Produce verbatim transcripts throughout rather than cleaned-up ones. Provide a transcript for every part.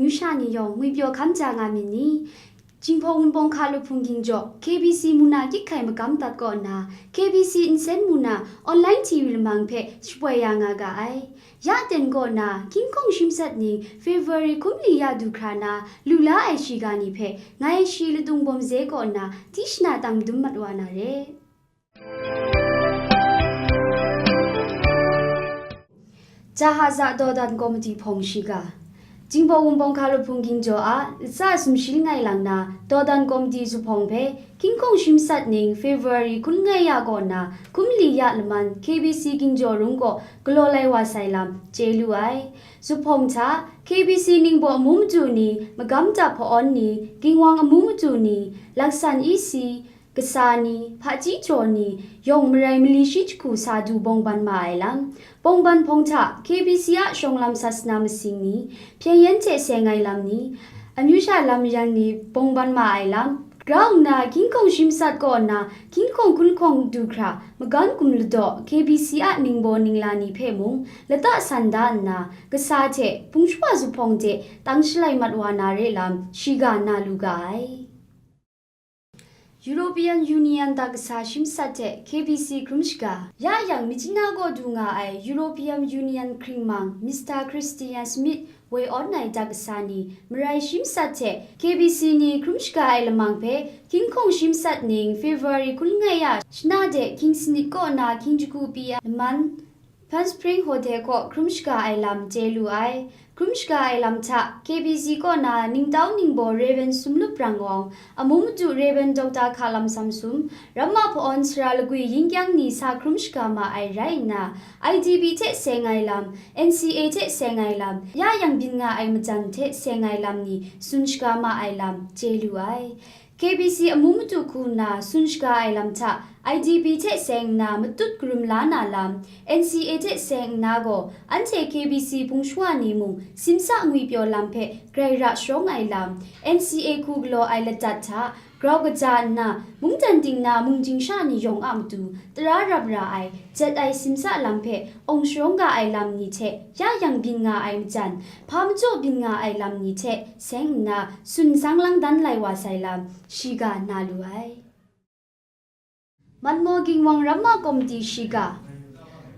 sha ni yawng ngwipyaw hkam ja nga myit ni? Jinghpaw Wunpawng hka lup hpung ging jaw K B C muna kyik hkai magam dat kaw nna, K B C nsen muna online T V lamang hpe shapoi ya nga ga ai. Ya ten kaw nna, King Kong Shim Sat ning February hkum li ya du hkra na lu la ai shiga ni hpe ngai shi Ladung Bawm Ze kaw nna tishna tang dum mat wa na re. Jahaza Dawdan Komiti Hpawng Shiga. Jinghpaw Wunpawng hka lup hpung ging jaw a latsa sumshi langai lang na Dawdan Komiti zuphpawng hpe King Kong Shim Sat ning February hkun ngai ya kaw nna hkum li ya laman K B C ging jaw rung kaw galaw lai wa sai lam chye lu ai. Zuphpawng hta K B C ningbaw amu madu ni, magam dap hpa-awn ni, ginwang amu madu ni, laksan E C, kasa ni, hpaji jaw ni, yawng marai mali shi jahku sa du bawngban ma ai lam, bawngban hpawng hta K B C a shawng lam sasana masing ni, hpyen yen hte seng ai lam ni, amyu sha lam yang ni bawngban ma ai lam, grau nna King Kong Shim Sat kaw nna King Kong hkun hkawng du hkra magan kum ladaw K B C a ningbaw ningla ni hpe mung lata san da nna, kasa hte bungshuwa zuphpawng hte tang shalai mat wa na re lam shiga na lu ga ai. European Union da kasa Shim Sat hte K B C hkrum shaga. Ya yang Myitkyina kaw du nga ai European Union hkringmang Mister Christian Schmidt woi awn ai da kasa ni marai Shim Sat hte K B C ni hkrum shaga ai lamang hpe King Kong Shim Sat ning February hkun ngai ya shana de hkying sanit kaw na hkying jahku pyi ai laman Palm Spring Hotel kaw hkrum shaga ai lam chye lu ai. Hkrum shaga ai lam hta K B C kaw na ningtau ningbaw Rev. Sumlup Brang Wong, amu madu Rev. Doctor Hka Lam Samsum, ramma hpa-awn sara lagwi yin kyang ni sa hkrum shaga ma ai rai nna, I D P hte seng ai lam, N C A hte seng ai lam, ya yang byin nga ai majan hte seng ai lam ni tsun shaga ma ai lam chye lu ai. K B C amu madu hku nna tsun shaga ai lam hta, I D P hte seng nna matut karum la na lam, N C A hte seng nna gaw, anhte K B C bungshuwa ni mung simsa ngwipyaw lam hpe grai ra sharawng ai lam, N C A hku galaw ai ladat hta, grau kaja nna, mungdan ting na mung ting sha ni yawng a matu tara rap ra ai, jet ai simsa lam hpe awng sharawng ga ai lam ni hte ya yang byin nga ai majan, hpa majaw byin nga ai lam ni hte seng nna, tsun sang lang dan lai wa sai lam, shiga na lu ai. Manmaw Ginwang Ramma Komiti shiga.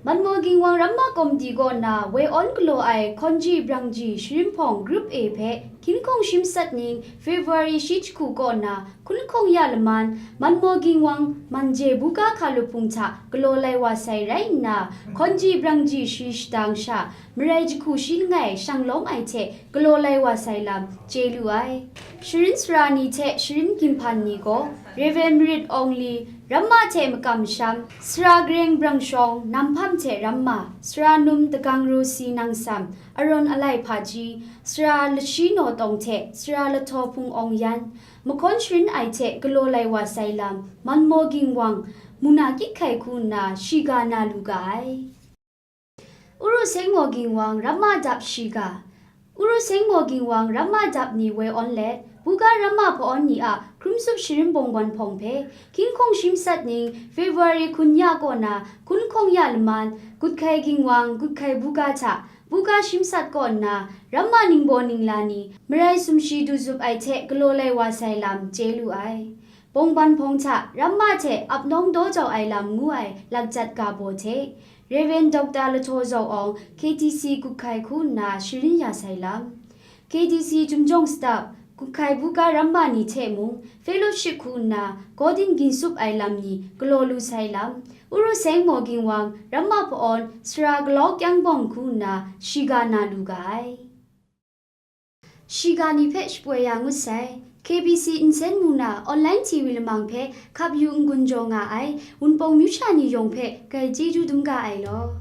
Manmaw Ginwang Ramma Komiti kaw na woi awn galaw ai Hkawnji Brangji Sharin Hpawng Group A hpe King Kong Shim Sat ning February shi jahku kaw na hkun hkawng ya laman, Manmaw Ginwang Manje Buga Hkalup Hpung hta galaw lai wa sai rai nna, Hkawnji Brangji Sharin shadang sha, marai jahku shi langai shang lawm ai hte galaw lai wa sai lam chye lu ai. Sharin sara ni hte sharin ginhpan ni gaw, Rev. Marit Awng Li, Ramma hte makam masham, Sara Gareng Brang Shawng, Nam Hpam hte Ramma, Sara Num Dagang Ru Si Nang Sam, Aron Alai Hpaji, Sara Lashi Naw Tawng hte Sara Lahtaw Hpung Awng Yan, mahkawn sharin ai hte galaw lai wa sai lam, Manmaw Ginwang, muna kyik hkai hku nna shiga na lu ga ai. Uru Sengmaw Ginwang Ramma Dap shiga. Uru Sengmaw Ginwang Ramma Dap ni woi awn let, buga ramma hpa-awn ni a hkrum tsup sharin bawngban hpawng hpe, King Kong Shim Sat ning February hkun ya kaw na hkun hkawng ya laman, Guthkai Ginwang, Guthkai Buga hta, buga Shim Sat kaw nna, ramma ningbaw ningla ni, marai sumshi du zup ai hte galaw lai wa sai lam chye lu ai. Bawngban hpawng hta ramma hte ap nawng daw jau ai lam ngu ai lakjat ga baw hte, Rev. Doctor Lahtaw Zaw Awng K T C Guthkai hku nna sharin ya sai lam. K T C Chumjawng Stap, Guthkai Buga Ramma ni hte mung, fellowship hku nna, Gawdin Gin Sup ai lam ni galaw lu sai lam, Uru Sengmaw Ginwang, Ramma Hpa-awn, Sara Galau Kyang Bawng hku nna, shiga na lu ga ai. Shiga ni hpe shapoi ya ngut sai. K B C nsen mung na online T V lamang hpe hkap yu n-gun jaw nga ai Wunpawng myu sha ni yawng hpe grai chyeju dum ga ai law.